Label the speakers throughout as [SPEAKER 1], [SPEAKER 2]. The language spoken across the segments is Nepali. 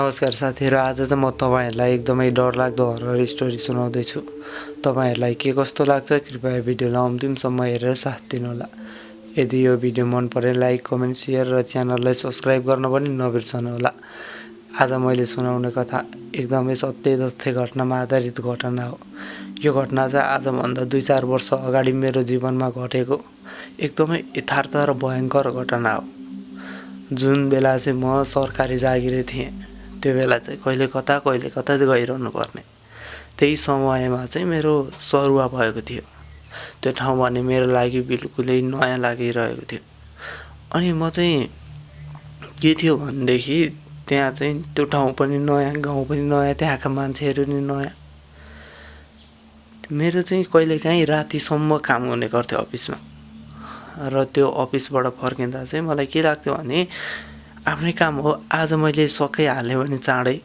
[SPEAKER 1] नमस्कार साथीहरु, आज चाहिँ म तपाईहरुलाई एकदमै डरलाग्दो हरर स्टोरी सुनाउँदै छु। तपाईहरुलाई के कस्तो लाग्छ कृपया भिडियोलाई अन्तिमसम्म हेरेर साथ दिनुहोला। यदि यो भिडियो मन परे लाइक, कमेन्ट, शेयर र च्यानललाई सब्स्क्राइब गर्न पनि नबिर्सनुहोला। आज मैले सुनाउने कथा एकदमै सत्य तथ्य घटनामा आधारित घटना हो। यो घटना चाहिँ आजभन्दा 2-4 वर्ष अगाडि मेरो जीवनमा घटेको एकदमै यथार्थ र भयंकर घटना हो। जुन बेला चाहिँ म सरकारी जागिरे थिएँ, त्यो बेला चाहिँ कहिले कता गइरहनु पर्ने। त्यही समयमा चाहिँ मेरो सरुवा भएको थियो। त्यो ठाउँ भने मेरो लागि बिल्कुलै नयाँ लागिरहेको थियो। अनि म चाहिँ के थियो भनेदेखि त्यहाँ चाहिँ त्यो ठाउँ पनि नयाँ, गाउँ पनि नयाँ, त्यहाँका मान्छेहरू नि नयाँ। मेरो चाहिँ कहिलेकाहीँ रातिसम्म काम हुने गर्थ्यो अफिसमा। र त्यो अफिसबाट फर्किँदा चाहिँ मलाई के लाग्थ्यो भने आफ्नै काम हो, आज मैले सकिहालेँ भने चाँडै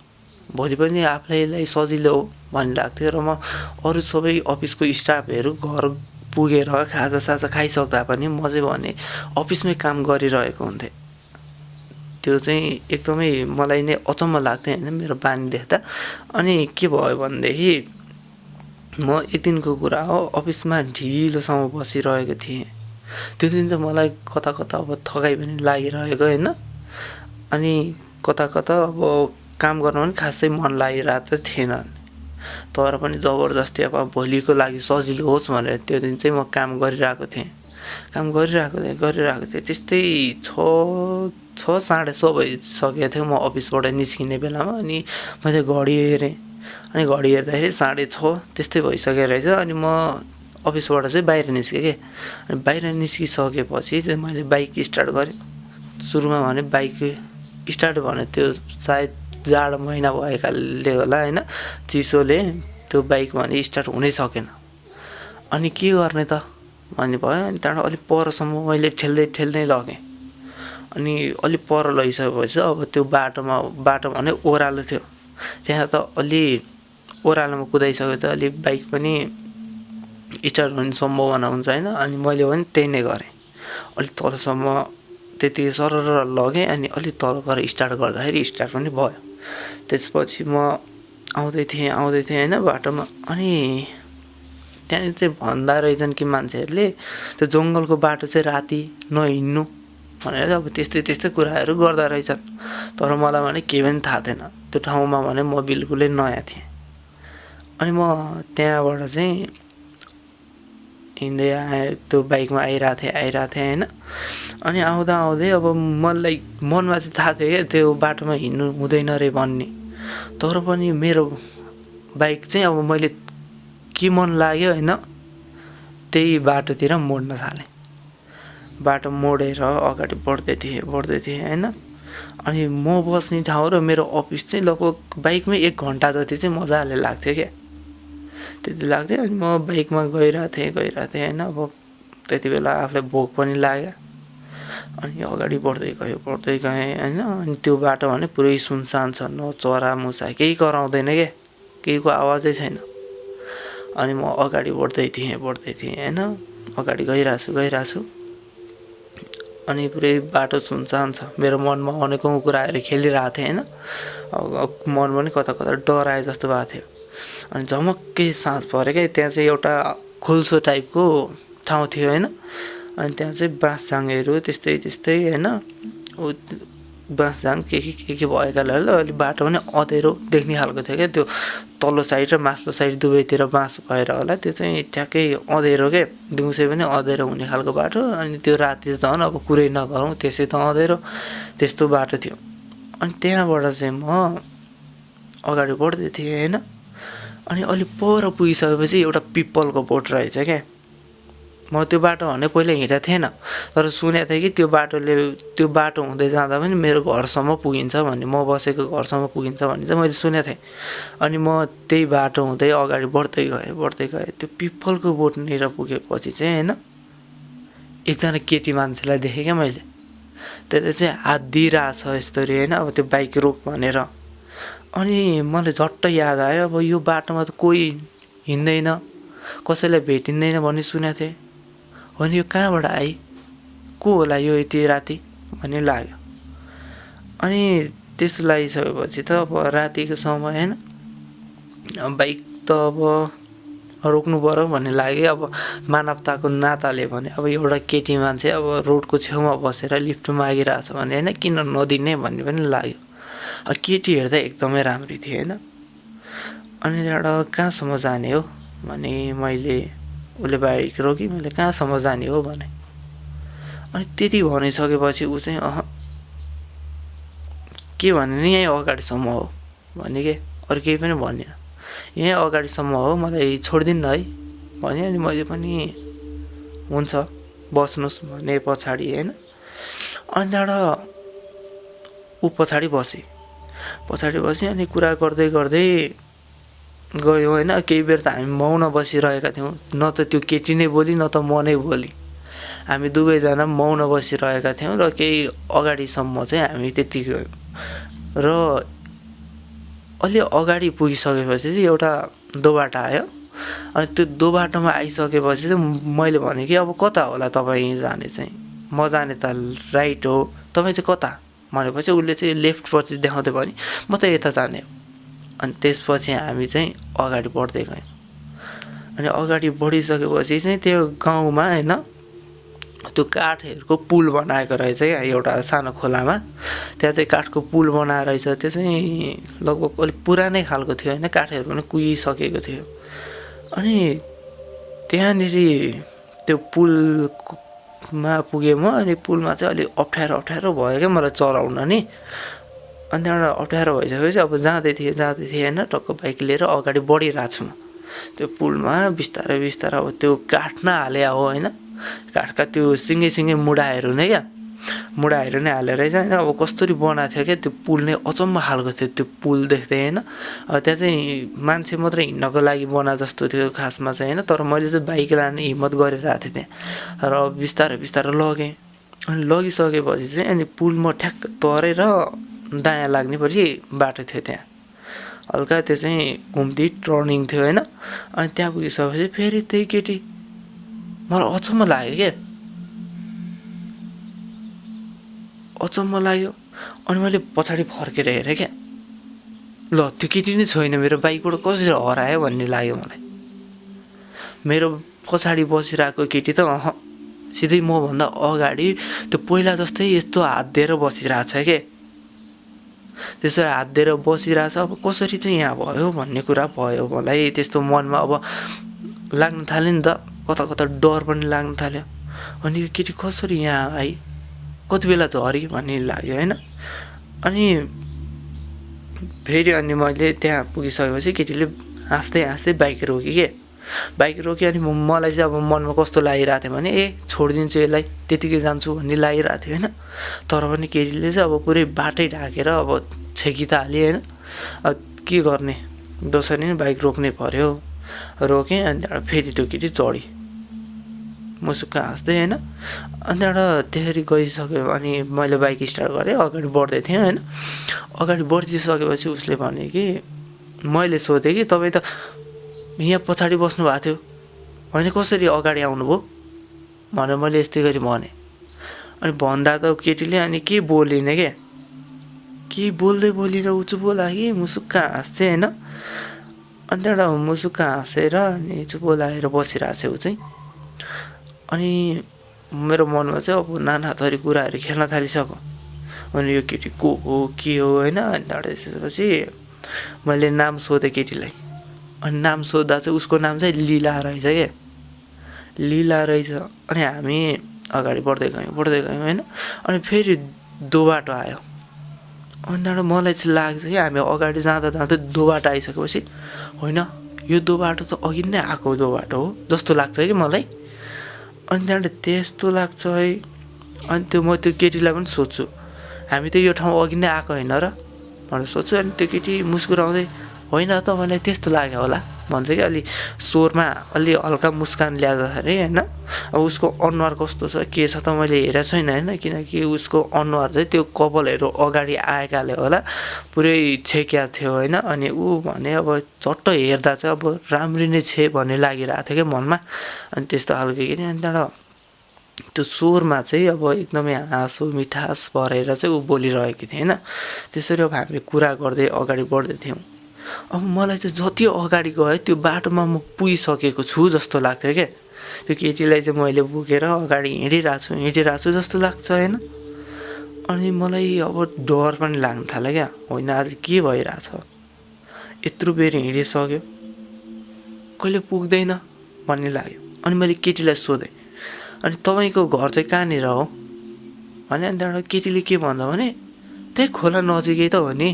[SPEAKER 1] भोलि पनि आफैलाई सजिलो हो भन्ने लाग्थ्यो। र म अरू सबै अफिसको स्टाफहरू घर पुगेर खाजासाजा खाइसक्दा पनि म चाहिँ भने अफिसमै काम गरिरहेको हुन्थेँ। त्यो चाहिँ एकदमै मलाई नै अचम्म लाग्थ्यो हैन मेरो बानी देख्दा। अनि के भयो भनेदेखि म एक दिनको कुरा हो, अफिसमा ढिलोसम्म बसिरहेको थिएँ। त्यो दिन त मलाई कता अब थकाइ पनि लागिरहेको हैन। अनि कता अब काम गर्न पनि खासै मन लागिरहेको थिएन। तर पनि जबरजस्ती अब भोलिको लागि सजिलो होस् भनेर त्यो दिन चाहिँ म काम गरिरहेको थिएँ। त्यस्तै 6:30 भइसकेको थियो म अफिसबाट निस्किने बेलामा। अनि मैले घडी हेरेँ, अनि घडी हेर्दाखेरि 6:30 त्यस्तै भइसकेको रहेछ। अनि म अफिसबाट चाहिँ बाहिर निस्केँ के। अनि बाहिर निस्किसकेपछि चाहिँ मैले बाइक स्टार्ट गरेँ। सुरुमा भने बाइक स्टार्ट भने त्यो सायद जाडो महिना भएकाले होला हैन, चिसोले त्यो बाइक भने स्टार्ट हुनै सकेन। अनि के गर्ने त भन्ने भयो। अनि त्यहाँबाट अलिक परसम्म मैले ठेल्दै लगेँ। अनि अलिक पर लगिसकेपछि अब त्यो बाटो भने ओह्रालो थियो। त्यहाँ त अलि ओह्रालोमा कुदाइसकेपछि त अलि बाइक पनि स्टार्ट हुने सम्भावना हुन्छ हैन। अनि मैले पनि त्यही नै गरेँ। अलिक तलसम्म त्यति सरर लगेँ। अनि अलिक तल गएर स्टार्ट गर्दाखेरि स्टार्ट पनि भयो। त्यसपछि म आउँदै थिएँ हैन बाटोमा। अनि त्यहाँ चाहिँ भन्दा रहेछन् कि मान्छेहरूले त्यो जङ्गलको बाटो चाहिँ राति नहिँड्नु भनेर अब त्यस्तै कुराहरू गर्दा रहेछन्। तर मलाई भने केही पनि थाहा थिएन। त्यो ठाउँमा भने म बिल्कुलै नयाँ थिएँ। अनि म त्यहाँबाट चाहिँ हिँड्दै आएँ, त्यो बाइकमा आइरहेको थिएँ हैन। अनि आउँदै अब मलाई मनमा चाहिँ थाहा थियो क्या त्यो बाटोमा हिँड्नु हुँदैन रे भन्ने। तर पनि मेरो बाइक चाहिँ अब मैले के मन लाग्यो हैन, त्यही बाटोतिर मोड्न थालेँ। बाटो मोडेर अगाडि बढ्दै थिएँ हैन। अनि म बस्ने ठाउँ र मेरो अफिस चाहिँ लगभग बाइकमै 1 घन्टा जति चाहिँ मजाले लाग्थ्यो क्या। त्यति लाग्थ्यो। अनि म बाइकमा गइरहेको थिएँ हैन। अब त्यति बेला आफूलाई भोक पनि लाग्यो। अनि अगाडि बढ्दै गएँ हैन। अनि त्यो बाटो भने पुरै सुनसान छ, न चरा मुसा केही कराउँदैन क्या, केहीको आवाजै छैन। अनि म अगाडि बढ्दै थिएँ हैन। अगाडि गइरहेको छु। अनि पुरै बाटो सुनसान छ। मेरो मनमा अनेकौं कुराहरू खेलिरहेको थियो हैन। मन पनि कता डराए जस्तो भएको थियो। अनि झमक्कै साँझ पऱ्यो क्या। त्यहाँ चाहिँ एउटा खुल्सो टाइपको ठाउँ थियो हैन। अनि त्यहाँ चाहिँ बाँसझाङहरू त्यस्तै हैन। बाँसझाङ के भएकाले होला अलि बाटो पनि अँधेरो देख्ने खालको थियो क्या। त्यो तल्लो साइड र माथिल्लो साइड दुवैतिर बाँस भएर होला त्यो चाहिँ ट्याक्कै अँधेरो के, दिउँसै पनि अँधेरो हुने खालको बाटो। अनि त्यो राति झन् अब कुरै नगरौँ, त्यसै त अँधेरो, त्यस्तो बाटो थियो। अनि त्यहाँबाट चाहिँ म अगाडि बढ्दै थिएँ हैन। अनि अलि पर पुगिसकेपछि एउटा पिपलको बोट रहेछ क्या। म त्यो बाटो भने पहिला हिँडेको थिएन, तर सुनेको थिएँ कि त्यो बाटो हुँदै जाँदा पनि मेरो घरसम्म पुगिन्छ भन्ने, म बसेको घरसम्म पुगिन्छ भन्ने चाहिँ मैले सुनेको थिएँ। अनि म त्यही बाटो हुँदै अगाडि बढ्दै गएँ। त्यो पिपलको बोटनिर पुगेपछि चाहिँ हैन, एकजना केटी मान्छेलाई देखेँ क्या मैले। त्यसले चाहिँ हात दिइरहेछ यस्तरी हैन, अब त्यो बाइक रोक भनेर। अनि मलाई झट्ट याद आयो, अब यो बाटोमा त कोही हिँड्दैन, कसैलाई भेटिँदैन भन्ने सुनेको थिएँ। अनि यो कहाँबाट आई, को होला यो यति राति भन्ने लाग्यो। अनि त्यस्तो लागिसकेपछि त अब रातिको समय होइन, बाइक त अब रोक्नु पऱ्यो भन्ने लाग्यो। अब मानवताको नाताले भने अब एउटा केटी मान्छे अब रोडको छेउमा बसेर लिफ्ट मागिरहेछ भने होइन किन नदिने भन्ने पनि लाग्यो। केटी हेर्दा एकदमै राम्री थियो होइन। अनि त्यहाँबाट कहाँसम्म जाने हो भने मैले, उसले बाइक रोकी, मैले कहाँसम्म जाने हो भने, अनि त्यति भनिसकेपछि ऊ चाहिँ के भने नि यहीँ अगाडिसम्म हो भने के, अरू केही पनि भनेन, यहीँ अगाडिसम्म हो मलाई छोडिदिनु न है भने। अनि मैले पनि हुन्छ बस्नुहोस् भने पछाडि होइन। अनि त्यहाँबाट ऊ पछाडि बसेँ अनि कुरा गर्दै गर्दै गयो होइन। केही बेर त हामी मौन बसिरहेका थियौँ, न त त्यो केटी नै बोली न त म नै बोली, हामी दुवैजना मौन बसिरहेका थियौँ। र केही अगाडिसम्म चाहिँ हामी त्यति गयौँ र अलि अगाडि पुगिसकेपछि चाहिँ एउटा दोबाटो आयो। अनि त्यो दोबाटोमा आइसकेपछि चाहिँ मैले भनेँ कि अब कता होला तपाईँ जाने चाहिँ, म जाने त राइट हो, तपाईँ चाहिँ कता भनेपछि उसले चाहिँ लेफ्टपट्टि देखाउँदै भने म त यता जाने हो। अनि त्यसपछि हामी चाहिँ अगाडि बढ्दै गयौँ। अनि अगाडि बढिसकेपछि चाहिँ त्यो गाउँमा होइन त्यो काठहरूको पुल बनाएको रहेछ क्या, एउटा सानो खोलामा त्यहाँ चाहिँ काठको पुल बनाएर रहेछ। त्यो चाहिँ लगभग अलिक पुरानै खालको थियो होइन, काठहरू पनि कुहिसकेको थियो। अनि त्यहाँनिर त्यो पुलमा पुगेँ म। अनि पुलमा चाहिँ अलिक अप्ठ्यारो भयो क्या मलाई चलाउन नि। अनि त्यहाँबाट अप्ठ्यारो भइसकेपछि अब जाँदै थिएँ होइन, टक्क बाइक लिएर अगाडि बढिरहेको छु म। त्यो पुलमा बिस्तारै अब त्यो काठ न हाले हो होइन, काठका त्यो सिङ्गै मुढाहरू नै क्या, मुढाहरू नै हालेर चाहिँ अब कस्तरी बनाएको थियो क्या। त्यो पुल नै अचम्म खालको थियो त्यो पुल देख्दै होइन। त्यहाँ चाहिँ मान्छे मात्रै हिँड्नको लागि बना जस्तो थियो खासमा चाहिँ होइन। तर मैले चाहिँ बाइक लाने हिम्मत गरिरहेको थिएँ त्यहाँ र बिस्तारै लगेँ। अनि लगिसकेपछि चाहिँ अनि पुलमा ठ्याक्क तरेर दायाँ लाग्नेपछि बाटो थियो त्यहाँ हल्का, त्यो चाहिँ घुम्ती टर्निङ थियो होइन। अनि त्यहाँ पुगिसकेपछि फेरि त्यही केटी, मलाई अचम्म लाग्यो क्या, अचम्म लाग्यो। अनि मैले पछाडि फर्केर हेरेँ क्या, ल त्यो केटी नै छैन, मेरो बाइकबाट कसरी हरायो भन्ने लाग्यो मलाई। मेरो पछाडि बसिरहेको केटी त सिधै मभन्दा अगाडि त्यो पहिला जस्तै यस्तो हात दिएर बसिरहेछ के, त्यसरी हात दिएर बसिरहेछ। अब कसरी चाहिँ यहाँ भयो भन्ने कुरा भयो मलाई त्यस्तो मनमा अब लाग्न थाल्यो नि त, कता डर पनि लाग्न थाल्यो। अनि यो केटी कसरी यहाँ आइ, कति बेला झरी भन्ने लाग्यो होइन। अनि फेरि अनि मैले त्यहाँ पुगिसकेपछि केटीले हाँस्दै बाइक रोक्यो के, बाइक रोक्यो। अनि मलाई चाहिँ अब मनमा कस्तो लागिरहेको थियो भने छोडिदिन्छु यसलाई, त्यतिकै जान्छु भन्ने लागिरहेको थियो होइन। तर पनि केटीले चाहिँ अब पुरै बाटै ढाकेर अब छेकी त हाल्यो होइन। के गर्ने, जसरी नै बाइक रोक्नै पर्यो, रोकेँ। अनि त्यहाँबाट फेरि त्यो केटी चढी, मुसुक्क हाँस्दै होइन। अनि त्यहाँबाट त्यसरी गइसक्यो। अनि मैले बाइक स्टार्ट गरेँ, अगाडि बढ्दै थिएँ होइन। अगाडि बढिसकेपछि उसले भन्यो कि, मैले सोधेँ कि तपाईँ त यहाँ पछाडि बस्नु भएको थियो होइन, कसरी अगाडि आउनुभयो भनेर मैले यस्तै गरी भनेँ। अनि भन्दा त केटीले अनि के बोलिनँ क्या, के बोलिर ऊ चुप लाग्यो, मुसुक्क हाँस्छ होइन। अनि त्यहाँबाट मुसुक्क हाँसेर अनि चुप लागेर बसिरहेको छ ऊ चाहिँ। अनि मेरो मनमा चाहिँ अब नाना थरी कुराहरू खेल्न थालिसक्यो। अनि यो केटी को हो के हो होइन। अनि त्यहाँबाट त्यसपछि मैले नाम सोधेँ केटीलाई। अनि नाम सोद्धा चाहिँ उसको नाम चाहिँ लीला रहेछ क्या, लीला रहेछ। अनि हामी अगाडि बढ्दै गयौँ होइन। अनि फेरि दो बाटो आयो। अनि त्यहाँबाट मलाई चाहिँ लाग्छ कि हामी अगाडि जाँदा दो बाटो आइसकेपछि होइन यो दो बाटो त अघि नै आएको दो बाटो हो जस्तो लाग्छ कि मलाई। अनि त्यहाँबाट त्यस्तो लाग्छ है। अनि त्यो म त्यो केटीलाई पनि सोध्छु, हामी त यो ठाउँ अघि नै आएको होइन र भनेर सोध्छु। अनि त्यो केटी मुस्कुराउँदै होइन तपाईँलाई त्यस्तो लाग्यो होला भन्छ कि, अलि स्वरमा अलि हल्का मुस्कान ल्याउँदाखेरि होइन। अब उसको अनुहार कस्तो छ के छ त मैले हेरेको छैन होइन, किनकि उसको अनुहार चाहिँ त्यो कपालहरू अगाडि आएकाले होला पुरै छेक्या थियो होइन। अनि ऊ भने अब चट्ट हेर्दा चाहिँ अब राम्री नै छे भन्ने लागिरहेको थियो क्या मनमा। अनि त्यस्तो खालको के अनि त्यहाँबाट त्यो स्वरमा चाहिँ अब एकदमै हाँसो मिठास भरेर चाहिँ ऊ बोलिरहेकी थिएँ होइन। त्यसरी अब हामीले कुरा गर्दै अगाडि बढ्दै थियौँ। अब मलाई चाहिँ जति अगाडि गएँ त्यो बाटोमा म पुगिसकेको छु जस्तो लाग्थ्यो क्या। त्यो केटीलाई चाहिँ मैले बोकेर अगाडि हिँडिरहेको छु जस्तो लाग्छ होइन। अनि मलाई अब डर पनि लाग्न थाल्यो क्या, होइन आज के भइरहेछ, यत्रो बेर हिँडिसक्यो कहिले पुग्दैन भन्ने लाग्यो। अनि मैले केटीलाई सोधेँ, अनि तपाईँको घर चाहिँ कहाँनिर हो भने, अनि त्यहाँबाट केटीले के भन्छ भने त्यही खोला नजिकै त हो नि,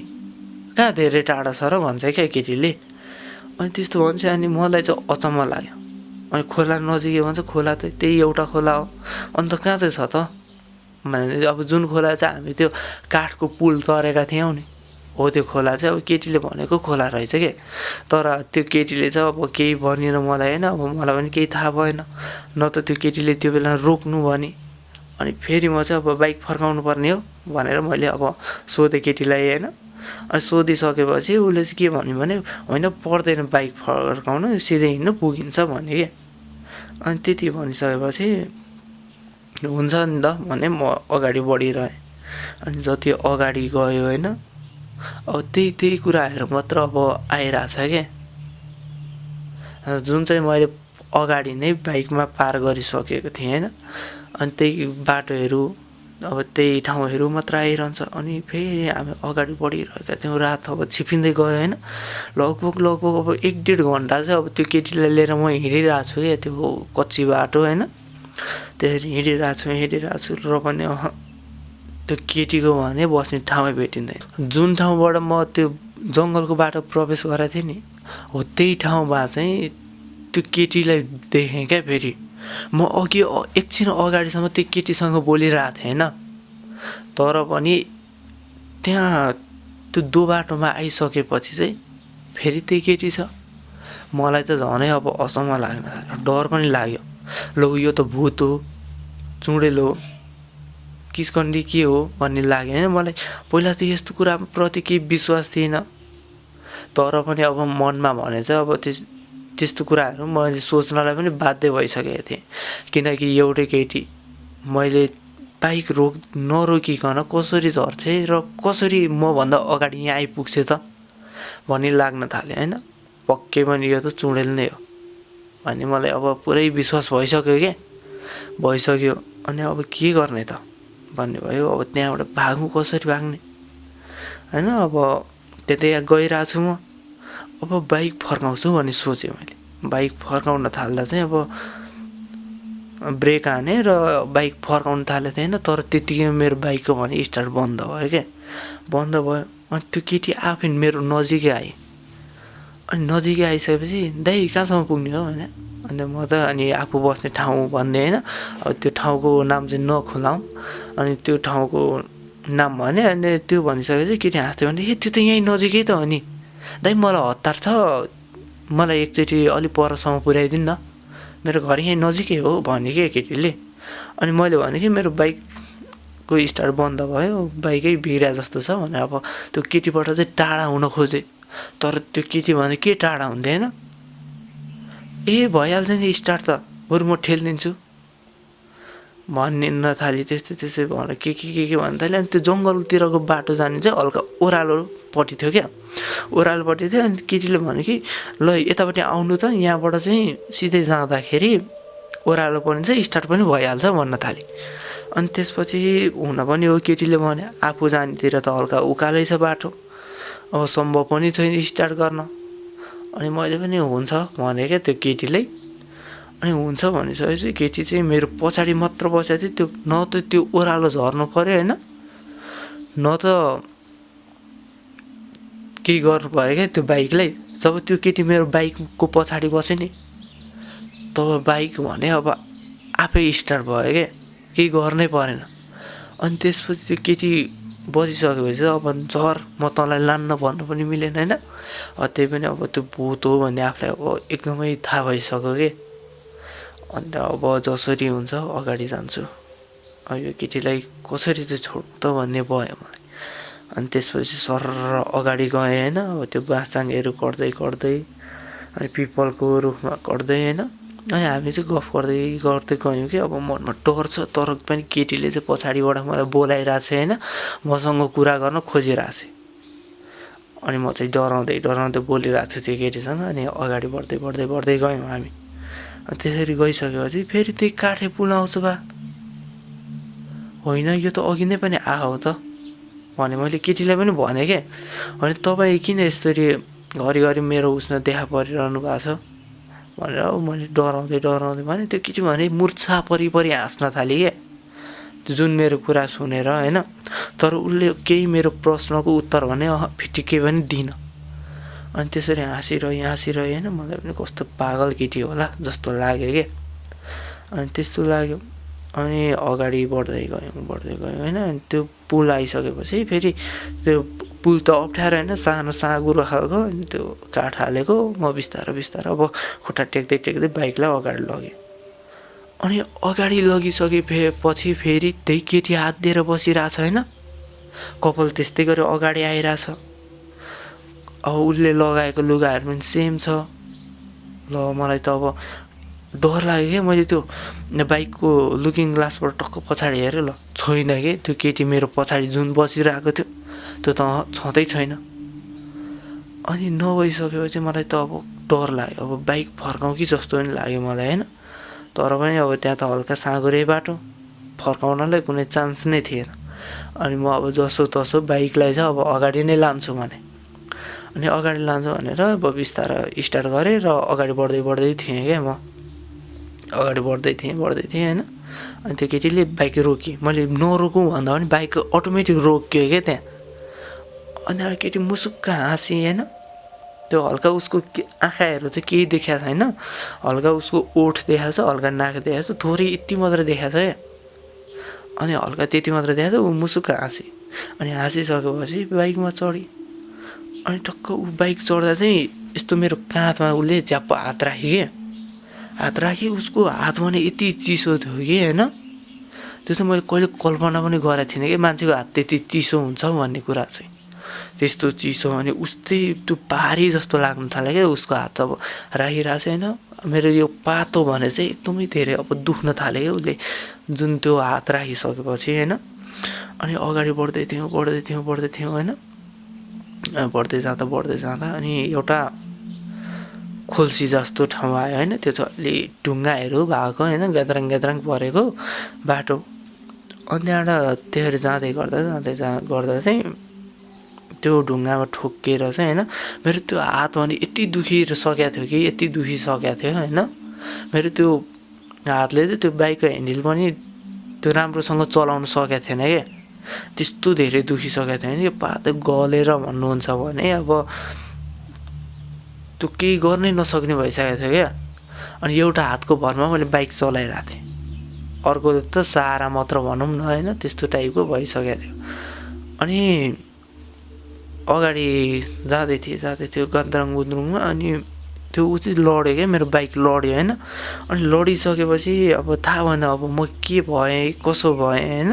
[SPEAKER 1] कहाँ धेरै टाढा छ र भन्छ क्या केटीले। अनि त्यस्तो भन्छ। अनि मलाई चाहिँ अचम्म लाग्यो। अनि खोला नजिकै भन्छ, खोला त त्यही एउटा खोला हो, अन्त कहाँ चाहिँ छ त भने, अब जुन खोला चाहिँ हामी त्यो काठको पुल तरेका थियौँ नि हो त्यो खोला चाहिँ अब केटीले भनेको खोला रहेछ के। तर त्यो केटीले चाहिँ अब केही भनेन मलाई होइन। अब मलाई पनि केही थाहा भएन, न त त्यो केटीले त्यो बेला रोक्नु भने। अनि फेरि म चाहिँ अब बाइक फर्काउनु पर्ने हो भनेर मैले अब सोधेँ केटीलाई होइन। अनि सोधिसकेपछि उसले चाहिँ के भन्यो भने, होइन पर्दैन बाइक फर्काउनु, सिधै हिँड्नु पुगिन्छ भन्यो क्या। अनि त्यति भनिसकेपछि हुन्छ नि त भने म अगाडि बढिरहेँ। अनि जति अगाडि गयो होइन, अब त्यही कुराहरू मात्र अब आइरहेछ क्या, जुन चाहिँ मैले अगाडि नै बाइकमा पार गरिसकेको थिएँ होइन। अनि त्यही बाटोहरू अब त्यही ठाउँहरू मात्र आइरहन्छ। अनि फेरि हामी अगाडि बढिरहेका थियौँ, रात अब छिपिँदै गयो होइन। लगभग अब 1-1.5 घन्टा चाहिँ अब त्यो केटीलाई लिएर म हिँडिरहेको छु क्या, त्यो कच्ची बाटो होइन। त्यसरी हिँडिरहेको छु र पनि त्यो केटीको भने बस्ने ठाउँै भेटिँदैन। जुन ठाउँबाट म त्यो जङ्गलको बाटो प्रवेश गरेको थिएँ नि हो त्यही ठाउँमा चाहिँ त्यो केटीलाई देखेँ क्या। फेरि म अघि एकछिन अगाडिसम्म त्यो केटीसँग बोलिरहेको थिएँ होइन। तर पनि त्यहाँ त्यो दो बाटोमा आइसकेपछि चाहिँ फेरि त्यही केटी छ। मलाई त झनै अब असम्म लाग्न थाल्यो, डर पनि लाग्यो। लौ यो त भूत हो, चुडेल हो, किस्कन्डी के हो भन्ने लाग्यो होइन। मलाई पहिला त यस्तो कुराप्रति केही विश्वास थिएन, तर पनि अब मनमा भने चाहिँ अब त्यस्तो कुराहरू मैले सोच्नलाई पनि बाध्य भइसकेको थिएँ। किनकि एउटै केटी मैले बाइक नरोकिकन कसरी झर्थेँ र कसरी मभन्दा अगाडि यहाँ आइपुग्छ त भन्ने लाग्न थाल्यो होइन। पक्कै पनि यो त चुडेल नै हो भन्ने मलाई अब पुरै विश्वास भइसक्यो। अनि अब के गर्ने त भन्ने भयो। अब त्यहाँबाट भाग्नु कसरी भाग्ने होइन। अब त्यतै गइरहेको छु म, अब बाइक फर्काउँछु भन्ने सोचेँ मैले। बाइक फर्काउन थाल्दा चाहिँ अब ब्रेक हाने र बाइक फर्काउन थालेको थिएँ होइन। तर त्यतिकै मेरो बाइकको भने स्टार्ट बन्द भयो क्या, बन्द भयो। अनि त्यो केटी आफै मेरो नजिकै आएँ। अनि नजिकै आइसकेपछि दाइ कहाँसम्म पुग्ने हो होइन। अन्त म त अनि आफू बस्ने ठाउँ भन्ने होइन। अब त्यो ठाउँको नाम चाहिँ नखुलाऊँ। अनि त्यो ठाउँको नाम भने, अनि त्यो भनिसकेपछि केटी हाँस्थ्यो भने, त्यो त यहीँ नजिकै त हो नि दाइ, मलाई हतार छ, मलाई एकचोटि अलिक परसम्म पुर्याइदिनु न, मेरो घर यहीँ नजिकै हो भन्यो क्या केटीले। अनि मैले भने कि मेरो बाइकको स्टार्ट बन्द भयो, बाइकै बिग्रिया जस्तो छ भने। अब त्यो केटीबाट चाहिँ टाढा हुन खोजेँ, तर त्यो केटी भने के टाढा हुँदैन, ए भइहाल्छ नि स्टार्ट त, बरु म ठेलिदिन्छु भनिन्न थालेँ। त्यस्तै भनेर के भन्न थालेँ। अनि त्यो जङ्गलतिरको बाटो जाने चाहिँ हल्का ओह्रालोपट्टि थियो क्या, ओह्रालोपट्टि थियो। अनि केटीले भन्यो कि ल यतापट्टि आउनु त, यहाँबाट चाहिँ सिधै जाँदाखेरि ओह्रालो पनि चाहिँ स्टार्ट पनि भइहाल्छ भन्न थालेँ। अनि त्यसपछि हुन पनि हो केटीले भने, आफू जानेतिर त हल्का उकालै छ बाटो, अब सम्भव पनि छैन स्टार्ट गर्न। अनि मैले पनि हुन्छ भने क्या त्यो केटीलाई। अनि हुन्छ भनिसकेपछि केटी चाहिँ मेरो पछाडि मात्र बसेको थियो। त्यो न त त्यो ओह्रालो झर्नु पऱ्यो होइन, न त केही गर्नु पऱ्यो क्या त्यो बाइकलाई। जब त्यो केटी मेरो बाइकको पछाडि बस्यो नि, तब बाइक भने अब आफै स्टार्ट भयो क्या, केही गर्नै परेन। अनि त्यसपछि त्यो केटी बसिसकेपछि अब झर म तँलाई लान्न भन्नु पनि मिलेन होइन। त्यही पनि अब त्यो भूत हो भन्ने आफूलाई अब एकदमै थाहा भइसक्यो कि। अन्त अब जसरी हुन्छ अगाडि जान्छु, अब यो केटीलाई कसरी चाहिँ छोड्नु त भन्ने भयो मलाई। अनि त्यसपछि सरर अगाडि गएँ होइन। अब त्यो बाँसचाङहरू कट्दै अनि पिपलको रुखमा कट्दै होइन अनि हामी चाहिँ गफ गर्दै गर्दै गयौँ कि अब मनमा डर छ तर पनि केटीले चाहिँ पछाडिबाट मलाई बोलाइरहेको छ होइन, मसँग कुरा गर्न खोजिरहेको छ। अनि म चाहिँ डराउँदै डराउँदै बोलिरहेको छु त्यो केटीसँग। अनि अगाडि बढ्दै बढ्दै बढ्दै गयौँ हामी। त्यसरी गइसकेपछि फेरि त्यही काठे पुल आउँछ बा, होइन यो त अघि नै पनि आयो त भने मैले केटीलाई पनि भने के। अनि तपाईँ किन यसरी घरिघरि मेरो उसमा देखा परिरहनु भएको छ भनेर अब मैले डराउँदै डराउँदै भने। त्यो केटी भने मुर्छा परि हाँस्न थालेँ क्या, जुन मेरो कुरा सुनेर होइन। तर उसले केही मेरो प्रश्नको उत्तर भने फिटिकै पनि दिएन। अनि त्यसरी हाँसिरह्यो होइन। मलाई पनि कस्तो पागल केटी होला जस्तो लाग्यो क्या। अनि त्यस्तो लाग्यो। अनि अगाडि बढ्दै गयौँ होइन। अनि त्यो पुल आइसकेपछि फेरि त्यो पुल त अप्ठ्यारो होइन, सानो साँगुरो खालको। अनि त्यो काठ हालेको, म बिस्तारो बिस्तारो अब खुट्टा टेक्दै टेक्दै बाइकलाई अगाडि लगेँ। अनि अगाडि लगिसकेपछि फेरि त्यही केटी हात दिएर बसिरहेछ होइन। कपाल त्यस्तै गरेर अगाडि आइरहेछ। अब उसले लगाएको लुगाहरू पनि सेम छ। ल मलाई त अब डर लाग्यो क्या। मैले त्यो बाइकको लुकिङ ग्लासबाट टक्क पछाडि हेरेँ, ल छैन कि त्यो केटी मेरो पछाडि जुन बसिरहेको थियो त्यो त छँदै छैन। अनि नभइसकेपछि मलाई त अब डर लाग्यो। अब बाइक फर्काउँ कि जस्तो पनि लाग्यो मलाई होइन। तर पनि अब त्यहाँ त हल्का साँगुरै बाटो, फर्काउनलाई कुनै चान्स नै थिएन। अनि म अब जसो तसो बाइकलाई चाहिँ अब अगाडि नै लान्छु भने। अनि अगाडि लान्छु भनेर अब बिस्तारो स्टार्ट गरेँ र अगाडि बढ्दै थिएँ क्या। म अगाडि बढ्दै थिएँ होइन। अनि त्यो केटीले बाइक रोकी। मैले नरोकौँ भन्दा पनि बाइक अटोमेटिक रोक्यो क्या त्यहाँ। अनि अब केटी मुसुक्क हाँसी होइन। त्यो हल्का उसको आँखाहरू चाहिँ केही देखाएको छैन, हल्का उसको ओठ देखाएको छ, हल्का नाक देखाएको छ, थोरै यति मात्रै देखाएको छ क्या। अनि हल्का त्यति मात्रै देखाएको छ। ऊ मुसुक्क हाँसी। अनि हाँसिसकेपछि बाइकमा चढी। अनि टक्क ऊ बाइक चढ्दा चाहिँ यस्तो मेरो काँधमा उसले झ्याप्प हात राख्यो क्या। हात राखी उसको हात भने यति चिसो थियो कि होइन। त्यो चाहिँ मैले कहिले कल्पना पनि गरेको थिइनँ कि मान्छेको हात त्यति चिसो हुन्छ भन्ने कुरा चाहिँ। त्यस्तो चिसो अनि उस्तै त्यो भारी जस्तो लाग्नु थाल्यो क्या उसको हात। अब राखिरहेको छ होइन। मेरो यो पातो भने चाहिँ एकदमै धेरै अब दुख्न थाल्यो क्या उसले जुन त्यो हात राखिसकेपछि होइन। अनि अगाडि बढ्दै थियौँ होइन। बढ्दै जाँदा अनि एउटा खोल्सी जस्तो ठाउँ आयो होइन। त्यो चाहिँ अलि ढुङ्गाहरू भएको होइन, ग्याद्राङ परेको बाटो। अनि त्यहाँबाट त्योहरू जाँदै गर्दा चाहिँ त्यो ढुङ्गामा ठोक्किएर चाहिँ होइन मेरो त्यो हात भने यति दुखिसकेको थियो होइन। मेरो त्यो हातले चाहिँ त्यो बाइकको ह्यान्डल पनि त्यो राम्रोसँग चलाउन सकेको थिएन क्या। त्यस्तो धेरै दुखिसकेको थियो नि। यो पातो गलेर भन्नुहुन्छ भने अब त्यो केही गर्नै नसक्ने भइसकेको थियो क्या। अनि एउटा हातको भरमा मैले बाइक चलाइरहेको थिएँ, अर्को त सहारा मात्र भनौँ न होइन, त्यस्तो टाइपको भइसकेको थियो। अनि अगाडि जाँदै थियो गन्द्राङ अनि त्यो ऊ चाहिँ लड्यो क्या, मेरो बाइक लड्यो होइन। अनि लडिसकेपछि अब थाहा भएन अब म के भएँ कसो भएँ होइन।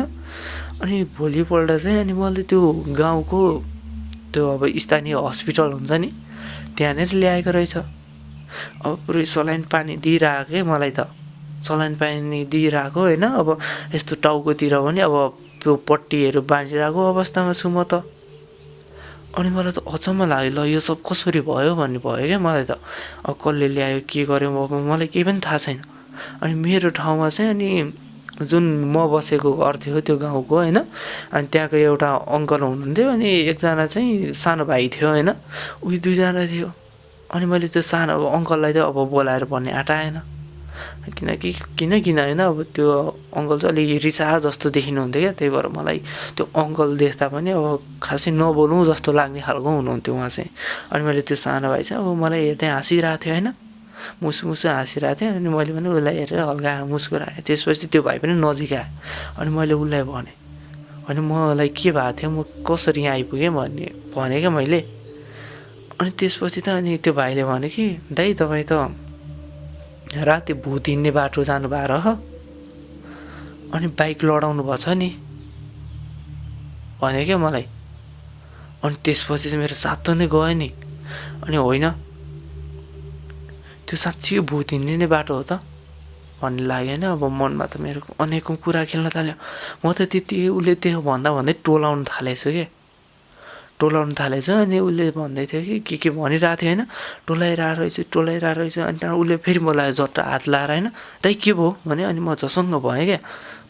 [SPEAKER 1] अनि भोलिपल्ट चाहिँ अनि मैले त्यो गाउँको त्यो अब स्थानीय हस्पिटल हुन्छ नि त्यहाँनिर ल्याएको रहेछ। अब पुरै सलाइन पानी दिइरहेको क्या मलाई त, सलाइन पानी दिइरहेको होइन। अब यस्तो टाउकोतिर पनि अब त्यो पट्टीहरू बाँधिरहेको अवस्थामा छु म त। अनि मलाई त अचम्म लाग्यो, ल यो सब कसरी भयो भन्ने भयो क्या मलाई त। अब कसले ल्यायो के गर्यो अब मलाई केही पनि थाहा छैन। अनि मेरो ठाउँमा चाहिँ अनि जुन म बसेको घर थियो त्यो गाउँको होइन, अनि त्यहाँको एउटा अङ्कल हुनुहुन्थ्यो। अनि एकजना चाहिँ सानो भाइ थियो होइन, उही दुईजना थियो। अनि मैले त्यो सानो अङ्कललाई चाहिँ अब बोलाएर भन्ने आँट आएन, किन होइन। अब त्यो अङ्कल चाहिँ अलिक रिसा जस्तो देखिनुहुन्थ्यो क्या। त्यही भएर मलाई त्यो अङ्कल देख्दा पनि अब खासै नबोलौँ जस्तो लाग्ने खालको हुनुहुन्थ्यो उहाँ चाहिँ। अनि मैले त्यो सानो भाइ चाहिँ अब मलाई हेर्दै हाँसिरहेको थियो होइन, मुसु हाँसिरहेको थियो। अनि मैले पनि उसलाई हेरेर हल्का मुस्कुराएँ। त्यसपछि त्यो भाइ पनि नजिक आयो। अनि मैले उसलाई भनेँ, अनि मलाई के भएको थियो, म कसरी यहाँ आइपुगेँ भने क्या मैले। अनि त्यसपछि त अनि त्यो भाइले भन्यो कि दाइ तपाईँ त राति भूत हिँड्ने बाटो जानुभएको रह अनि बाइक लडाउनु भएछ नि भन्यो क्या मलाई। अनि त्यसपछि चाहिँ मेरो साथ नै गयो नि। अनि होइन त्यो साँच्चै भूत हिँड्ने नै बाटो हो त। भन्ने लाग्यो होइन। अब मनमा त मेरो अनेकौँ कुरा खेल्न थाल्यो। म त त्यति उसले त्यो भन्दा भन्दै टोलाउनु थालेछु के, टोलाउनु थालेछ। अनि उसले भन्दै थियो के भनिरहेको थियो होइन, टोलाइरहेको रहेछ। अनि त्यहाँबाट उसले फेरि मलाई झट्ट हात लाएर होइन, दाइ के भयो भने। अनि म झसङ्ग भएँ क्या,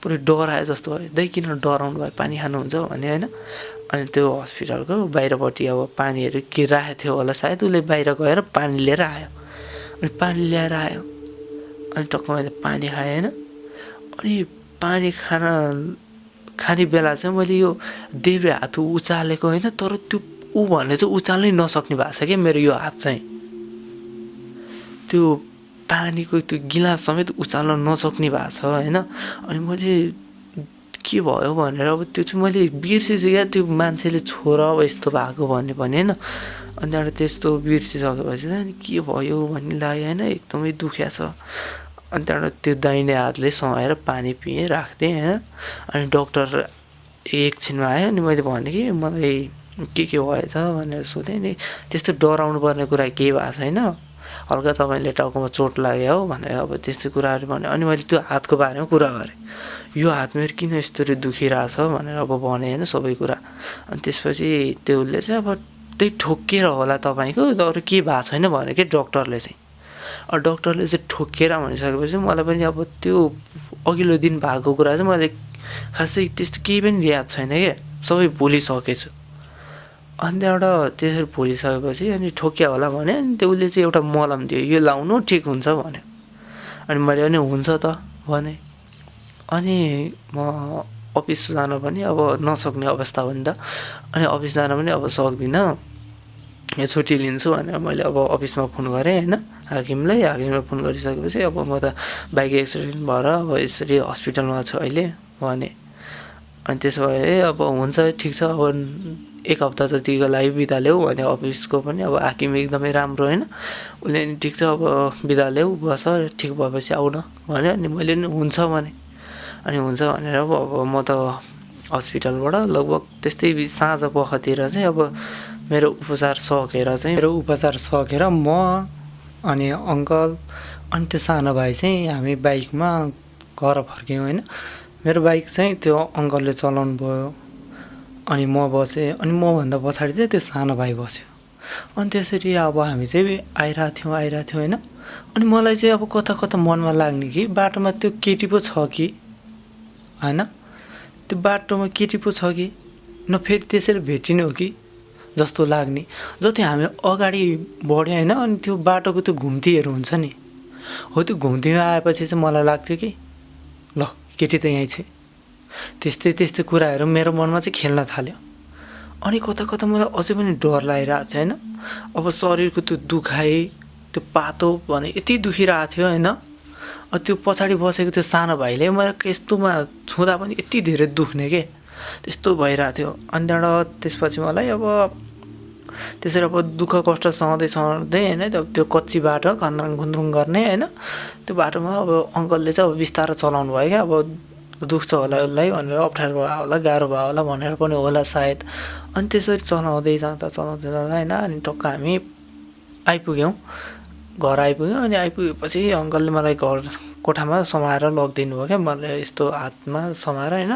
[SPEAKER 1] पुरै डराए जस्तो भयो। दाइ किन डराउनु भयो, पानी खानुहुन्छ भने होइन। अनि त्यो हस्पिटलको बाहिरपट्टि अब पानीहरू के राखेको थियो होला सायद, उसले बाहिर गएर पानी लिएर आयो। अनि पानी ल्याएर आयो, अनि टक्क मैले पानी खाएँ होइन। अनि पानी खाने बेला चाहिँ मैले यो देब्रे हात उचालेको होइन, तर त्यो ऊ भने चाहिँ उचाल्नै नसक्ने भएको छ क्या मेरो यो हात चाहिँ। त्यो पानीको त्यो गिलास समेत उचाल्न नसक्ने भएको छ होइन। अनि मैले के भयो भनेर अब त्यो चाहिँ मैले बिर्सेछु क्या, त्यो मान्छेले छोर अब यस्तो भएको भन्ने पनि होइन। अनि त्यहाँबाट त्यस्तो बिर्सिसकेपछि चाहिँ अनि के भयो भन्ने लाग्यो होइन, एकदमै दुख्या छ। अनि त्यहाँबाट त्यो दाहिने हातले समाएर पानी पिएँ, राख्थेँ होइन। अनि डक्टर एकछिनमा आयो। अनि मैले भनेँ कि मलाई के भएछ भनेर सोधेँ। नि त्यस्तो डराउनु पर्ने कुरा केही भएको छैन, हल्का तपाईँले टाउकोमा चोट लाग्यो हो भनेर अब त्यस्तो कुराहरू भन्यो। अनि मैले त्यो हातको बारेमा कुरा गरेँ, यो हात मेरो किन यसरी दुखिरहेछ भनेर अब भने होइन सबै कुरा। अनि त्यसपछि त्यो उसले चाहिँ अब त्यही ठोक्किएर होला तपाईँको, अरू केही भएको छैन भने कि डक्टरले चाहिँ। डक्टरले चाहिँ ठोक्किएर भनिसकेपछि मलाई पनि अब त्यो अघिल्लो दिन भएको कुरा चाहिँ मैले खासै त्यस्तो केही पनि याद छैन क्या, सबै भुलिसकेछु। अनि त्यहाँबाट त्यसरी भुलिसकेपछि अनि ठोक्किया होला भने। अनि त्यो उसले चाहिँ एउटा मलम दियो, यो लाउनु ठिक हुन्छ भन्यो। अनि मैले पनि हुन्छ त भने। अनि म अफिस जान पनि अब नसक्ने अवस्था हो नि त। अनि अफिस जान पनि अब सक्दिनँ, यो छुट्टी लिन्छु भनेर मैले अब अफिसमा फोन गरेँ होइन हाकिमलाई। हाकिमलाई फोन गरिसकेपछि अब म त बाइक एक्सिडेन्ट भएर अब यसरी हस्पिटलमा छु अहिले भने। अनि त्यसो भए अब हुन्छ ठिक छ, अब 1 हप्ता जतिको लागि बिदा ल्याऊ भने। अफिसको पनि अब हाकिम एकदमै राम्रो होइन, उसले नि ठिक छ अब बिदा ल्याऊ, बस ठिक भएपछि आऊ न भन्यो। अनि मैले नि हुन्छ भने। अनि हुन्छ भनेर अब म त हस्पिटलबाट लगभग त्यस्तै साँझ पखतिर चाहिँ अब मेरो उपचार सकेर म अनि अङ्कल अनि त्यो सानो भाइ चाहिँ हामी बाइकमा घर फर्क्यौँ होइन। मेरो बाइक चाहिँ त्यो अङ्कलले चलाउनु भयो। अनि म बसेँ, अनि मभन्दा पछाडि चाहिँ त्यो सानो भाइ बस्यो। अनि त्यसरी अब हामी चाहिँ आइरहेको थियौँ होइन। अनि मलाई चाहिँ अब कता कता मनमा लाग्ने कि बाटोमा त्यो केटी पो छ कि होइन, त्यो बाटोमा केटी पो छ कि न फेरि त्यसरी भेटिने हो कि जस्तो लाग्ने। जति हामी अगाडि बढ्यो होइन, अनि त्यो बाटोको त्यो घुम्तीहरू हुन्छ नि, हो त्यो घुम्तीमा आएपछि चाहिँ मलाई लाग्थ्यो कि ल केटी त यहीँ छ। त्यस्तै कुराहरू मेरो मनमा चाहिँ खेल्न थाल्यो। अनि कता कता मलाई अझै पनि डर लागिरहेको थियो होइन। अब शरीरको त्यो दुखाइ, त्यो पातो भने यति दुखिरहेको थियो होइन। त्यो पछाडि बसेको त्यो सानो भाइले मलाई यस्तोमा छुँदा पनि यति धेरै दुख्ने के, त्यस्तो भइरहेको थियो। अनि त्यहाँबाट त्यसपछि मलाई अब त्यसरी अब दुःख कष्ट सहँदै होइन, त्यो कच्ची बाटो खन्द्राङ खुन्द्रुङ गर्ने होइन। त्यो बाटोमा अब अङ्कलले चाहिँ अब बिस्तारो चलाउनु भयो क्या, अब दुख्छ होला उसलाई भनेर, अप्ठ्यारो भयो होला, गाह्रो भयो होला भनेर पनि होला सायद। अनि त्यसरी चलाउँदै जाँदा होइन। अनि टक्क हामी आइपुग्यौँ, घर आइपुग्यौँ। अनि आइपुगेपछि अङ्कलले मलाई घर कोठामा समाएर लगिदिनु भयो क्या, मलाई यस्तो हातमा समाएर होइन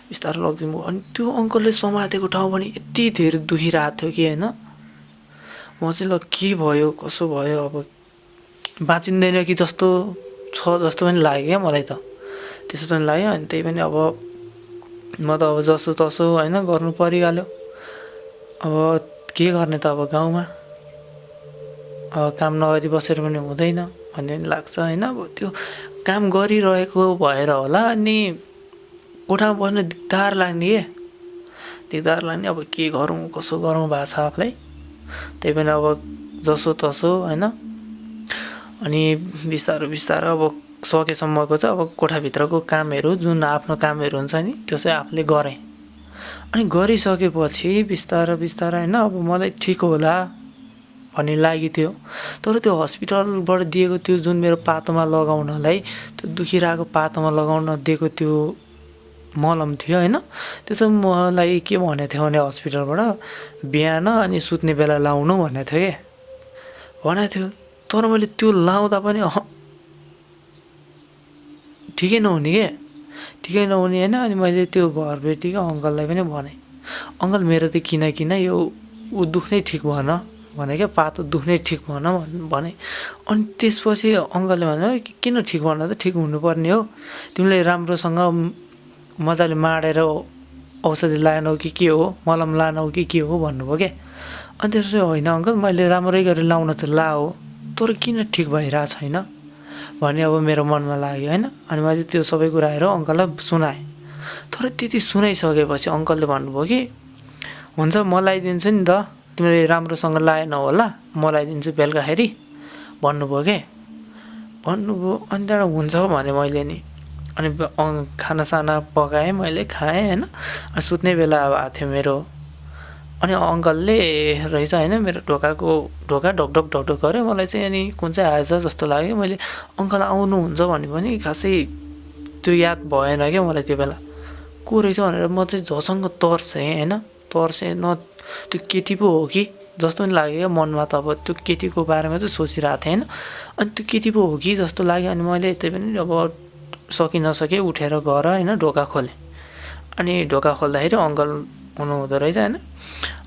[SPEAKER 1] बिस्तारो लगिदिनु भयो। अनि त्यो अङ्कलले समातेको ठाउँ पनि यति धेरै दुखिरहेको थियो कि होइन। म चाहिँ ल के भयो कसो भयो, अब बाँचिँदैन कि जस्तो छ जस्तो पनि लाग्यो क्या मलाई त, त्यस्तो पनि लाग्यो। अनि त्यही पनि अब म त अब जसो तसो होइन गर्नु परिहाल्यो। अब के गर्ने त, अब गाउँमा अब काम नगरी बसेर पनि हुँदैन भन्ने पनि लाग्छ होइन। अब त्यो काम गरिरहेको भएर होला, अनि कोठामा बस्न दिकदार लाग्ने अब के गरौँ कसो गरौँ भएको छ आफूलाई। त्यही पनि अब जसो तसो होइन। अनि बिस्तारो अब सकेसम्मको चाहिँ अब कोठाभित्रको कामहरू जुन आफ्नो कामहरू हुन्छ नि त्यो चाहिँ आफूले गरेँ। अनि गरिसकेपछि बिस्तारो होइन अब मलाई ठिक होला भन्ने लागि थियो। तर त्यो हस्पिटलबाट दिएको त्यो जुन मेरो पातोमा लगाउनलाई, त्यो दुखिरहेको पातोमा लगाउन दिएको त्यो मलम थियो होइन, त्यो चाहिँ मलाई के भनेको थियो भने हस्पिटलबाट बिहान अनि सुत्ने बेला लाउनु भनेको थियो। तर मैले त्यो लाउँदा पनि ठिकै नहुने के, ठिकै नहुने होइन। अनि मैले त्यो घरबेटीको अङ्कललाई पनि भनेँ, अङ्कल मेरो त किन यो ऊ दुख्नै ठिक भएन भने क्या, पातो दुख्नै ठिक भएन भने। अनि त्यसपछि अङ्कलले भन्यो किन ठिक भएन त, ठिक हुनुपर्ने हो, तिमीले राम्रोसँग मजाले माडेर औषधि लाएनौ कि के हो, मलम लानौ कि के हो भन्नुभयो क्या। अनि त्यसपछि होइन अङ्कल मैले राम्रै गरेर लाउन त लाओ, तर किन ठिक भइरहेको छैन भन्ने अब मेरो मनमा लाग्यो होइन। अनि मैले त्यो सबै कुराहरू अङ्कललाई सुनाएँ। तर त्यति सुनाइसकेपछि अङ्कलले भन्नुभयो कि हुन्छ म लगाइदिन्छु नि त, तिमीले राम्रोसँग लाएनौ होला, म लगाइदिन्छु बेलुकाखेरि भन्नुभयो के, भन्नुभयो। अनि त्यहाँबाट हुन्छ भने मैले नि अनि खानासाना पकाएँ, मैले खाएँ होइन। अनि सुत्ने बेला अब आएको थियो मेरो। अनि अङ्कलले रहेछ होइन मेरो ढोका ढकढक ढकढक गऱ्यो। मलाई चाहिँ अनि कुन चाहिँ आएछ जस्तो लाग्यो। मैले अङ्कल आउनुहुन्छ भने पनि खासै त्यो याद भएन क्या मलाई त्यो बेला को रहेछ भनेर। म चाहिँ झसँग तर्सेँ होइन, तर्सेँ न त्यो केटी पो हो कि जस्तो पनि लाग्यो क्या मनमा। त अब त्यो केटीको बारेमा चाहिँ सोचिरहेको थिएँ होइन। अनि त्यो केटी पो हो कि जस्तो लाग्यो। अनि मैले त्यही पनि अब सकि नसके उठेर गएर होइन ढोका खोलेँ। अनि ढोका खोल्दाखेरि अङ्कल हुनुहुँदो रहेछ होइन।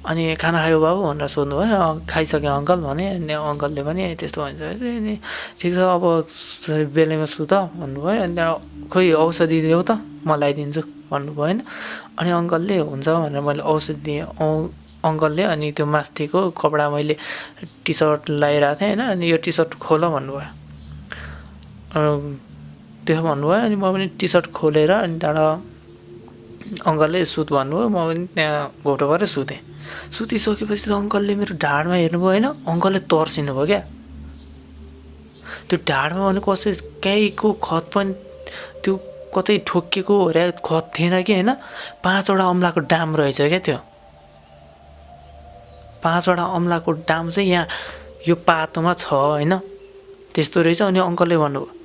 [SPEAKER 1] अनि खाना खायो बाबु भनेर सोध्नुभयो। खाइसकेँ अङ्कल भने। अनि अङ्कलले पनि त्यस्तो भन्छ नि ठिक छ अब बेलैमा सुत भन्नुभयो। अनि त्यहाँ खोइ औषधि देऊ त म लगाइदिन्छु भन्नुभयो होइन। अनि अङ्कलले हुन्छ भनेर मैले औषधि दिएँ अङ्कलले। अनि त्यो मास्तिको कपडा मैले टी सर्ट लगाइरहेको थिएँ होइन। अनि यो टी सर्ट खोल भन्नुभयो, त्यो भन्नुभयो। अनि म पनि टी सर्ट खोलेर अनि त्यहाँबाट अङ्कलले सुत भन्नुभयो, म पनि त्यहाँ घोटो गरेर सुतेँ। सुतिसकेपछि त अङ्कलले मेरो ढाडमा हेर्नुभयो होइन। अङ्कलले तर्सिनु भयो क्या। त्यो ढाडमा भने कसै केहीको खत पनि त्यो कतै ठोकिएको रे खत थिएन कि होइन। 5वटा अम्लाको डाम रहेछ क्या त्यो। 5वटा अम्लाको डाम चाहिँ यहाँ यो पातोमा छ होइन, त्यस्तो रहेछ। अनि अङ्कलले भन्नुभयो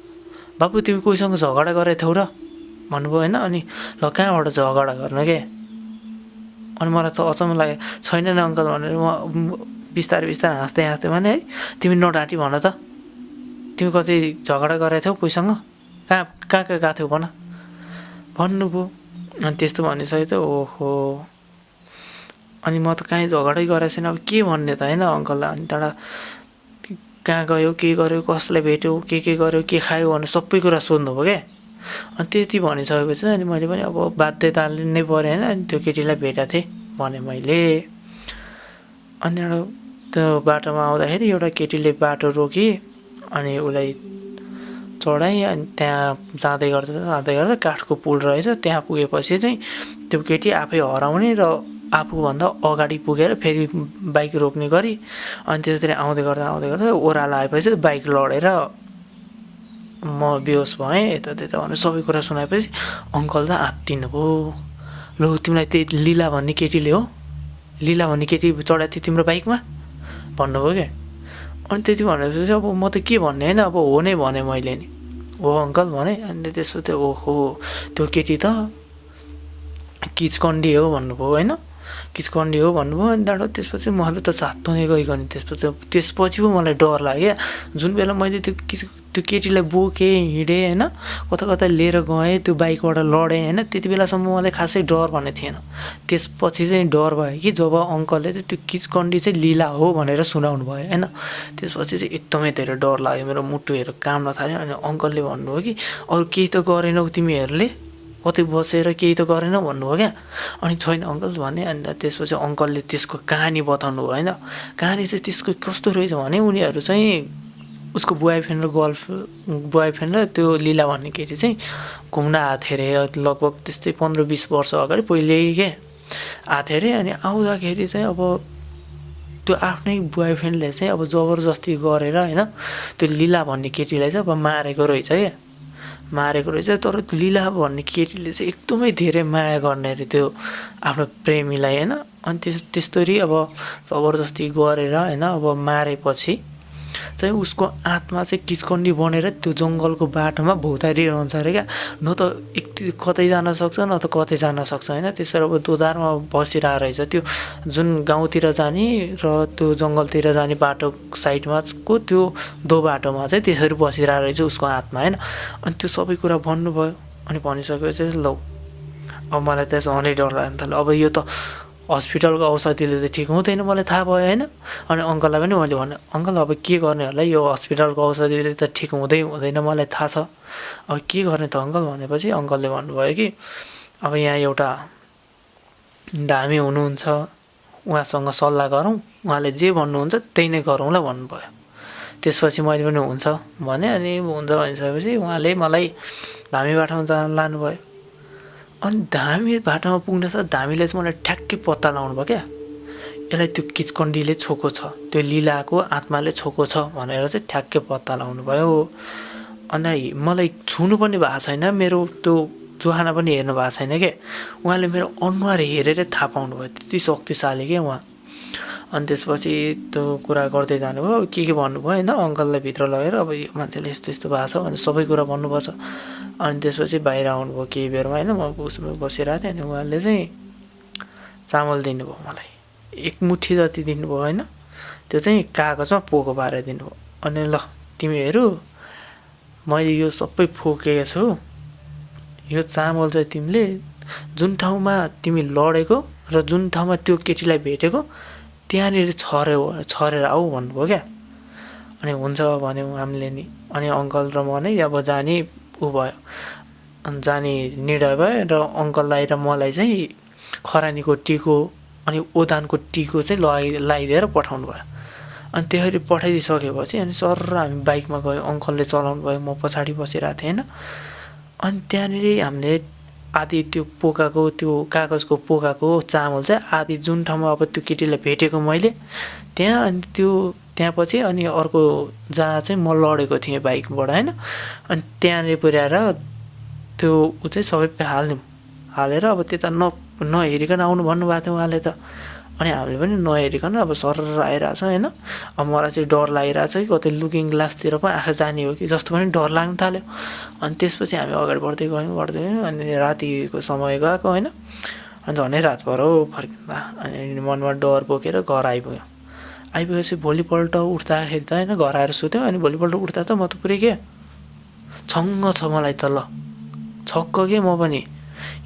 [SPEAKER 1] बाबु तिमी कोहीसँग झगडा गरेको थियौ र भन्नुभयो होइन। अनि ल कहाँबाट झगडा गर्ने के। अनि मलाई त अचम्म लाग्यो। छैन नि अङ्कल भनेर म बिस्तारै हाँस्दै भने है तिमी नडाँटी भन त, तिमी कतै झगडा गरेको थियौ कोहीसँग, कहाँ गएको थियौ भन भन्नुभयो। अनि त्यस्तो भनिसक्यो त ओहो। अनि म त कहीँ झगडै गरेको छैन, अब के भन्ने त होइन अङ्कललाई। अनि त्यहाँबाट कहाँ गयो के गर्यो कसलाई भेट्यो के गर्यो के खायो भनेर सबै कुरा सोध्नुभयो क्या। अनि त्यति भनिसकेपछि अनि मैले पनि अब बाध्यताले नै पऱ्यो होइन। अनि त्यो केटीलाई भेटेको थिएँ भने मैले। अनि त्यो बाटोमा आउँदाखेरि एउटा केटीले बाटो रोकी अनि उसलाई चढाएँ। अनि त्यहाँ जाँदै गर्दा काठको पुल रहेछ, त्यहाँ पुगेपछि चाहिँ त्यो केटी आफै हराउने र आफूभन्दा अगाडि पुगेर फेरि बाइक रोक्ने गरी। अनि त्यसरी आउँदै गर्दा ओह्रालो आएपछि बाइक लडेर म बेहोस भएँ यता त्यता भनेर सबै कुरा सुनाएपछि अङ्कल त आत्तिनु भयो। लौ तिमीलाई त्यही लीला भन्ने केटीले हो, लीला भन्ने केटी चढाएको थियो तिम्रो बाइकमा भन्नुभयो क्या। अनि त्यति भनेपछि अब म त के भन्ने होइन, अब हो नै भने मैले नि हो अङ्कल भने। अनि त्यसपछि ओहो त्यो केटी त किचकन्डी हो भन्नुभयो होइन, किचकन्डी हो भन्नुभयो। अनि त्यहाँबाट त्यसपछि मैले त सातो नै गइकन त्यसपछि पो मलाई डर लाग्यो। जुन बेला मैले त्यो केटीलाई बोकेँ हिँडेँ होइन, कता लिएर गएँ, त्यो बाइकबाट लडेँ होइन, त्यति बेलासम्म मलाई खासै डर भन्ने थिएन। त्यसपछि चाहिँ डर भयो कि जब अङ्कलले चाहिँ त्यो किचकन्डी चाहिँ लीला हो भनेर सुनाउनु भयो होइन। त्यसपछि चाहिँ एकदमै धेरै डर लाग्यो, मेरो मुटुहरू काम्न थाल्यो। अनि अङ्कलले भन्नुभयो कि अरू केही त गरेनौ तिमीहरूले, कतै बसेर केही त गरेनौ भन्नुभयो क्या। अनि छैन अङ्कल भने। अन्त त्यसपछि अङ्कलले त्यसको कहानी बताउनु भयो होइन। कहानी चाहिँ त्यसको कस्तो रहेछ भने उनीहरू चाहिँ उसको बोयफ्रेन्ड र त्यो लीला भन्ने केटी चाहिँ घुम्न आएको थियो अरे, लगभग त्यस्तै 15-20 वर्ष अगाडि पहिल्यै के आएको थियो अरे। अनि आउँदाखेरि चाहिँ अब त्यो आफ्नै बोयफ्रेन्डले चाहिँ अब जबरजस्ती गरेर होइन त्यो लीला भन्ने केटीलाई चाहिँ अब मारेको रहेछ क्या, मारेको रहेछ। तर लीला भन्ने केटीले चाहिँ एकदमै धेरै माया गर्ने अरे त्यो आफ्नो प्रेमीलाई होइन। अनि त्यस्तरी अब जबरजस्ती गरेर होइन अब मारेपछि चाहिँ उसको आत्मा चाहिँ किचकन्डी बनेर त्यो जङ्गलको बाटोमा भौतारिरहन्छ अरे क्या। न त कतै जान सक्छ न त कतै जान सक्छ होइन। त्यसरी अब दोधारमा बसिरहेको रहेछ त्यो जुन गाउँतिर जाने र त्यो जङ्गलतिर जाने बाटो साइडमा को त्यो दो बाटोमा चाहिँ त्यसरी बसिरहेको रहेछ उसको आत्मा होइन। अनि त्यो सबै कुरा भन्नुभयो। अनि भनिसकेपछि लौ अब मलाई त झनै डर लाग्यो थाल्यो। अब यो त हस्पिटलको औषधिले त ठिक हुँदैन मलाई थाहा भयो होइन। अनि अङ्कललाई पनि मैले भने अङ्कल अब के गर्ने होला यो हस्पिटलको औषधिले त ठिक हुँदैन मलाई थाहा छ। अब के गर्ने त अङ्कल भनेपछि अङ्कलले भन्नुभयो कि अब यहाँ एउटा धामी हुनुहुन्छ उहाँसँग सल्लाह गरौँ, उहाँले जे भन्नुहुन्छ त्यही नै गरौँला भन्नुभयो। त्यसपछि मैले पनि हुन्छ भने अनि हुन्छ भनिसकेपछि उहाँले मलाई धामी बाटोमा जान लानुभयो। अनि धामी बाटोमा पुग्न छ धामीले चाहिँ मलाई ठ्याक्कै पत्ता लगाउनु भयो क्या। यसलाई त्यो किचकन्डीले छोएको छ, त्यो लीलाको आत्माले छोएको छ भनेर चाहिँ ठ्याक्कै पत्ता लगाउनु भयो। अनि मलाई छुनु पनि भएको छैन, मेरो त्यो जोहाना पनि हेर्नु भएको छैन क्या। उहाँले मेरो अनुहार हेरेर थाहा पाउनुभयो, त्यति शक्तिशाली क्या उहाँ। अनि त्यसपछि त्यो कुरा गर्दै जानुभयो, के भन्नुभयो होइन अङ्कललाई भित्र लगेर अब यो मान्छेले यस्तो यस्तो भएको छ भनेर सबै कुरा भन्नुपर्छ। अनि त्यसपछि बाहिर आउनुभयो केही बेरमा होइन। म उसमा बसिरहेको थिएँ। अनि उहाँले चाहिँ चामल दिनुभयो मलाई, एक मुठी जति दिनुभयो होइन। त्यो चाहिँ कागजमा पोको पारेर दिनुभयो। अनि ल तिमीहरू मैले यो सबै फोकेको छु, यो चामल चाहिँ तिमीले जुन ठाउँमा तिमी लडेको र जुन ठाउँमा त्यो केटीलाई भेटेको त्यहाँनिर छरेर आऊ भन्नुभयो क्या। अनि हुन्छ भन्यौँ हामीले नि। अनि अङ्कल र म नै अब जाने ऊ भयो, अनि जाने निर्णय भयो। र अङ्कललाई र मलाई चाहिँ खरानीको टिको अनि ओदानको टिको चाहिँ लगाइदिएर पठाउनु भयो। अनि त्यसरी पठाइदिइसकेपछि अनि सर हामी बाइकमा गयो, अङ्कलले चलाउनु भयो, म पछाडि बसिरहेको थिएँ होइन। अनि त्यहाँनिर हामीले आधी त्यो पोकाको त्यो कागजको पोकाको चामल चाहिँ आधी जुन ठाउँमा अब त्यो केटीलाई भेटेको मैले त्यहाँ, अनि त्यो त्यहाँ पछि अनि अर्को जहाँ चाहिँ म लडेको थिएँ बाइकबाट होइन। अनि त्यहाँनिर पुर्याएर त्यो ऊ चाहिँ सबै हालेर अब त्यता नहेरिकन आउनु भन्नुभएको थियो उहाँले त। अनि हामीले पनि नहेरिकन अब सर आइरहेको छ होइन। अब मलाई चाहिँ डर लागिरहेको छ कि कतै लुकिङ ग्लासतिर पनि आँखा जाने हो कि जस्तो पनि डर लाग्न थाल्यो। अनि त्यसपछि हामी अगाडि बढ्दै गयौँ। अनि रातिको समय गएको होइन। अनि झनै रात पऱ्यो फर्किँदा। अनि मनमा डर बोकेर घर आइपुगेपछि भोलिपल्ट उठ्दाखेरि त होइन घर आएर सुत्यो। अनि भोलिपल्ट उठ्दा त म त पुरै के छङ्ग छ मलाई त, ल छक्क के म पनि।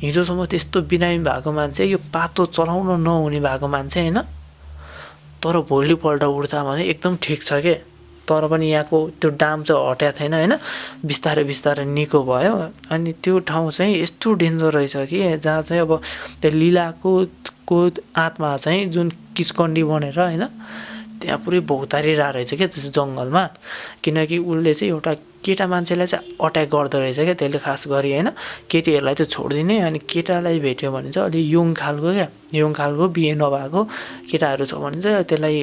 [SPEAKER 1] हिजोसम्म त्यस्तो बिरामी भएको मान्छे, यो पातो चलाउन नहुने भएको मान्छे होइन, तर भोलिपल्ट उठ्दा भने एकदम ठिक छ के। तर पनि यहाँको त्यो डाम चाहिँ हटेको थिएन होइन, बिस्तारै बिस्तारै निको भयो। अनि त्यो ठाउँ चाहिँ यस्तो डेन्जर रहेछ कि जहाँ चाहिँ अब त्यो लीलाको आत्मा चाहिँ जुन किचकन्डी बनेर होइन त्यहाँ पुरै भौतारिरहेको रहेछ क्या त्यो जङ्गलमा। किनकि उसले चाहिँ एउटा केटा मान्छेलाई चाहिँ अट्याक गर्दो रहेछ क्या त्यसले खास गरी होइन। केटीहरूलाई चाहिँ छोडिदिने, अनि केटालाई भेट्यो भने चाहिँ अलिक यङ खालको क्या, यङ खालको बिहे नभएको केटाहरू छ भने चाहिँ त्यसलाई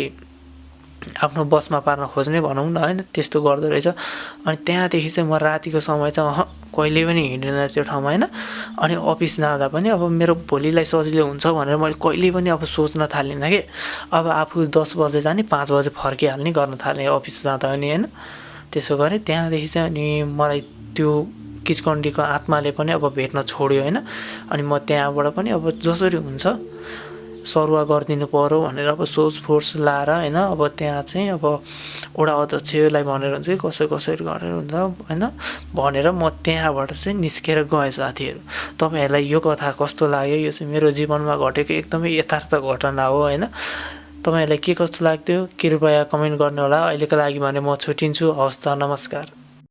[SPEAKER 1] आफ्नो बसमा पार्न खोज्ने भनौँ न होइन, त्यस्तो गर्दो रहेछ। अनि त्यहाँदेखि चाहिँ म रातिको समय चाहिँ कहिले पनि हिँड्दिनँ त्यो ठाउँमा होइन। अनि अफिस जाँदा पनि अब मेरो भोलिलाई सजिलो हुन्छ भनेर मैले कहिले पनि अब सोच्न थालिनँ कि अब आफू 10 बजे जाने 5 बजे फर्किहाल्ने गर्न थालेँ अफिस जाँदा पनि होइन। त्यसो गरेँ। त्यहाँदेखि चाहिँ अनि मलाई त्यो किचकन्डीको आत्माले पनि अब भेट्न छोड्यो होइन। अनि म त्यहाँबाट पनि अब जसरी हुन्छ सरुवा गरिदिनु पऱ्यो भनेर अब सोच फोर्स लाएर होइन। अब त्यहाँ चाहिँ अब वडा अध्यक्षलाई भनेर हुन्छ कि कसरी गरेर हुन्छ होइन भनेर म त्यहाँबाट चाहिँ निस्केर गएँ। साथीहरू तपाईँहरूलाई यो कथा कस्तो लाग्यो? यो चाहिँ मेरो जीवनमा घटेको एकदमै यथार्थ घटना हो होइन। तपाईँहरूलाई के कस्तो लाग्थ्यो कृपया कमेन्ट गर्नु होला। अहिलेको लागि भने म छुट्टिन्छु। हवस् त, नमस्कार।